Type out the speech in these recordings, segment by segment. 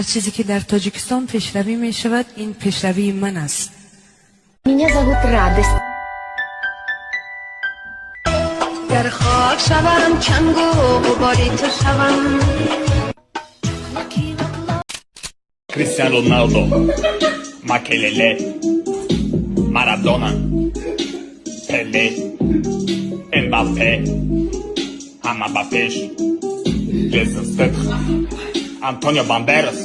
Ҳар чизе ки дар Тоҷикистон пешравӣ мешавад, ин пешравии ман аст. Меня зовут Радость. Гар хок шавам, чангу ғубори ту шавам. Кристиан Роналдо, Макелеле, Марадона, Пеле, Мбаппе, ҳама ба пеш, Ҷейсон Стэтхэм, Антонио Бандерас.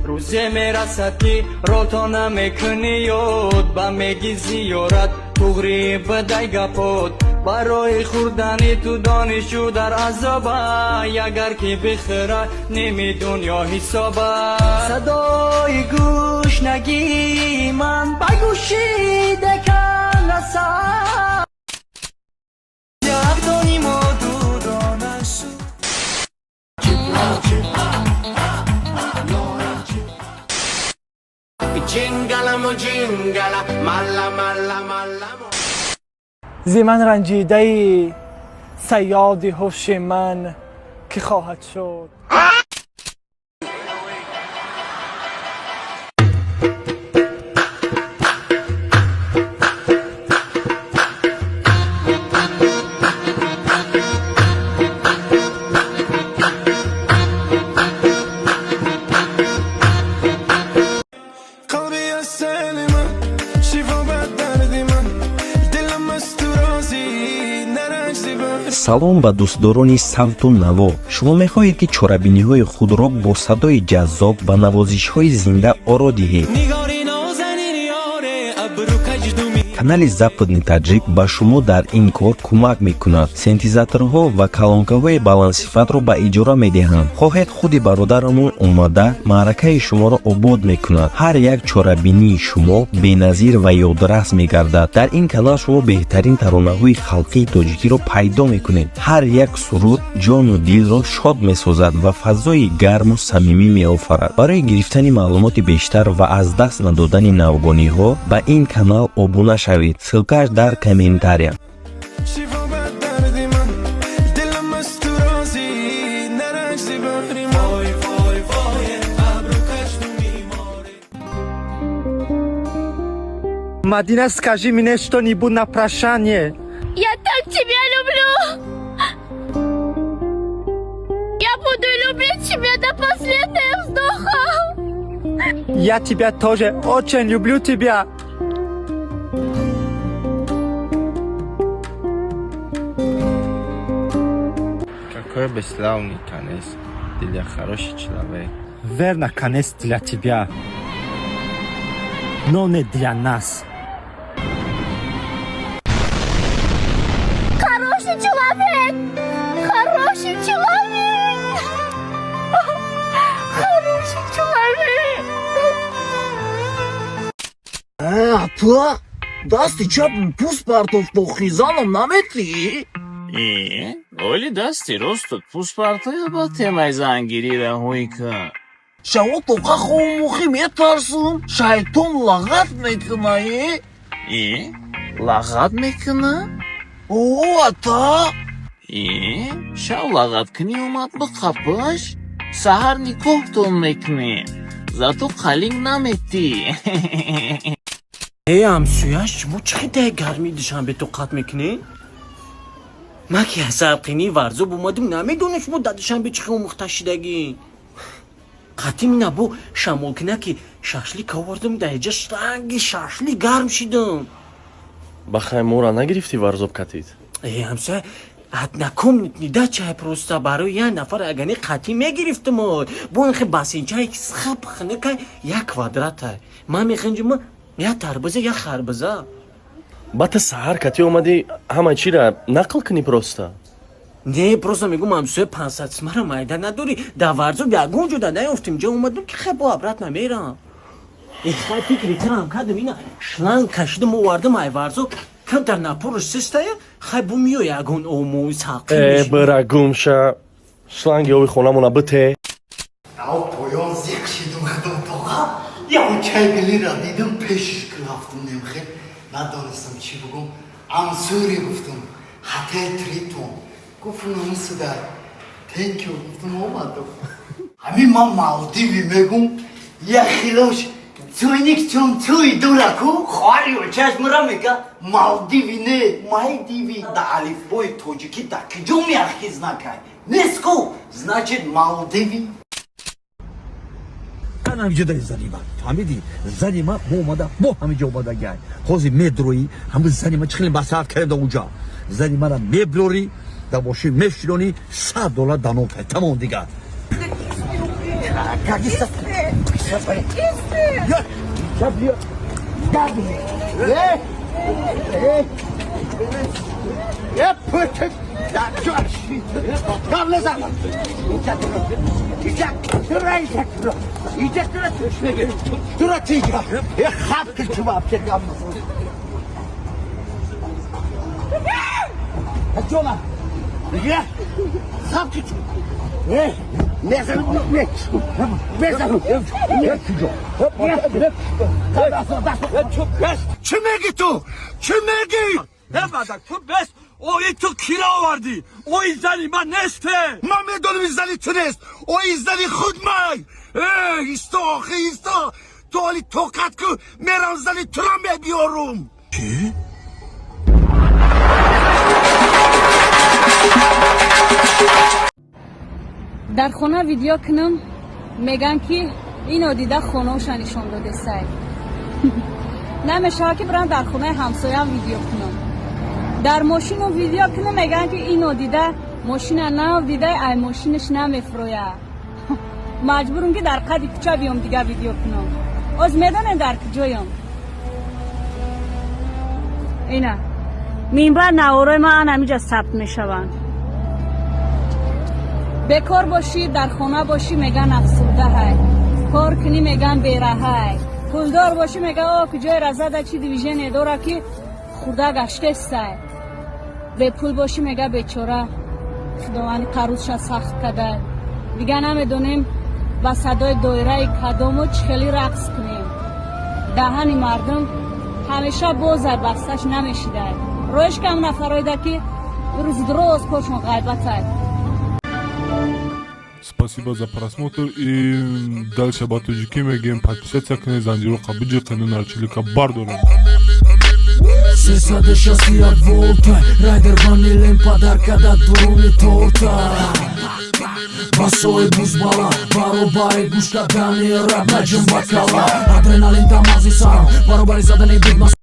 Рӯзе мерасад, ки рото намекунӣ ёд, ба меги зиёрат туғри бадай гапот. Барои хӯрдани ту донишҷӯ дар азоба, агар ки бихӯра, ними дунё ҳисоба. Садои гӯшнагии ман ба гӯши декан расад. Якдонимо дудона шуд. Jingala mo jingala, malla malla malla mo. Зи ман ранҷидаи саёди ҳуши ман кӣ хоҳад шуд? Қалби асали ман, шифо ба дарди ман, дилам аз ту розӣ, наранҷ зибар. Салом ба дӯстдорони савту наво! Шумо мехоҳед, ки чорабиниҳои худро бо садои ҷаззоб ва навозишҳои зинда оро диҳед? Нигори нозанин ёре абру каҷдуми. Канали «Западный таҷик» ба шумо дар ин кор кӯмак мекунад. Синтезаторҳо ва калонкаҳои баландсифатро ба иҷора медиҳанд. Хоҳед, худи бародарамон омада маъракаи шуморо обод мекунад. Ҳар як чорабинии шумо беназир ва ёдрас мегардад. Дар ин канал шумо беҳтарин таронаҳои халқии тоҷикиро пайдо мекунед. Ҳар як суруд ҷону дилро шод месозад ва фазои гарму самимӣ меофарад. Барои гирифтани маълумоти бештар ва аз даст надодани навгониҳо ба ин канал обуна шавед. Ссылка аш дар комментария. Шифо ба дарди ман, дилам аз ту розӣ, наранҷ зибари ман. Вой, вой, вой, абру каҷдуми море. Мадина, скажи мне что-нибудь на прощание. Я так тебя люблю! Я буду любить тебя до последнего вздоха! Я тебя тоже очень люблю тебя. Какой бесславный конец для хороший человек. Верно, конец для тебя, но не для нас. Хороший человек! Хороший человек! Хороший человек! Апа, дасти чапм пӯст партофт, бо хизаном наметӣ? Э, оли дасти ростут пӯст партоя, ба темаи зангирӣ раҳоӣ кар. Шаво тоқа хомӯхӣ метарсум, шайтон лағат мекуна е. Э, лағат мекуна? О, ата. Э, шав лағат кунӣ, омад биқапаш, саҳар никоҳтон мекунӣ, зато қалинг наметӣ. Э, ҳамсӯяш, шумо чӣ хел гармии Душанбе тоқат мекунед? Ман ки аз салқинии Варзоб омадим, намедонам шумо дар Душанбе чӣ хел омӯхта шидагӣ. Қатим ина бо шамолкина ки шашлик овардам, дар иҷа шланги шашлик гарм шидам. Ба хай, мора нагирифтӣ, Варзоб катид? Э, ҳамсоя, однокомнатный дача, просто барои як нафар агани қатӣ мегирифтимод. Бо ин хе басинчае ки схап хинакай, як квадрата ман мехинҷима, як тарбуза, як харбуза. Ба та саҳар катӣ омадӣ, ҳама чира нақл кунӣ просто. Не, просто мегум, ҳамсоя, 500 смара майда надорӣ? Дар Варзоб ягон ҷода наёфтим, ҷо омадам ки хай бо обратно мерам. Хай, фикри тирам кардам, ина шланг кашидам, овардам ай Варзоб, камтар напорш систая, хай бу миё ягон омои сақӣ. Э, бира гумша, шланги оби хонамона бите. Ав поён зиқ шидум, худо тоқа. Яв чайбилира дидам, пешиш рафтум, немхел. Надонистам чӣ бугум. I'm sorry гуфтум. Хотел Тритон. Гуфтум, намусудай. Thank you гуфтум, омадум. Ҳамин ман Малдиви мегум, як хилош чойник чун чӯй дураку хоҳари очаш мара мега: Малдиви не, Майдиви. Да алифбои тоҷикӣ да киҷо мягкий знак ай? Нест ку, значит, Малдиви. Ҳамиҷо зани ман, фаҳмидӣ? Зани ман бо омада, бо ҳамиҷо омадагай. Ҳозир медроӣ, ҳамин зани ман чӣ хеле маслиҳат кардем. Да уҷа зани мана меброрӣ, дар мошин мешинонӣ, 100 доллар данон кай, тамом дигар. Чӣ мегӣ ту? Чӣ мегӣ? Мадак, ту бес ои, ту кира овардӣ? Ои зани ман несте. Ман медонам, и зани ту нест, ои зани худ май. Исто, охи, исто, ту ҳоли тоқат ку, мерам, зани туро мебиёрум. Чӣ? Дар хона видео кунам, меган ки ино дида хонаоша нишон додесай. Намешавад ки бирам дар хонаи ҳамсоям видео кунам. Дар мошину видео кунам, меган ки ино дида мошина нав дида, ай мошинаш намефурӯя. Маҷбурам ки дар қади кӯча биём, дига видео кунам. Оз медонем дар куҷоям. Ина минбар наворои ман ҳамиҷа сабт мешаванд. Бекор бошӣ, дар хона бошӣ, меган афсурдаҳай. Кор кунӣ, меган бераҳай. Пулдор бошӣ, меган о куҷои разада, чи движение дора ки хурда гаштестай. Бепул бошӣ, мега бечора, худованди қарузша сахт кадай. Дига намедонем ба садои доираи кадому чӣ хеле рақс кунем. Даҳани мардум ҳамеша бозай, басташ намешидай. Роиш кам нафароида ки рӯзи дроз коршон ғайбатай. Спасибо за просмотр и дальше ба тоҷикӣ мегӯем: подписаться кунед, занҷироқа биҷиқену нарчилика бардорем. 361 волта райдер ванилем падаркада дуруни торта. Басои бузбала баробари гӯш кардани раб наҷум бакала. Адреналин дамази сарам баробари задани бит.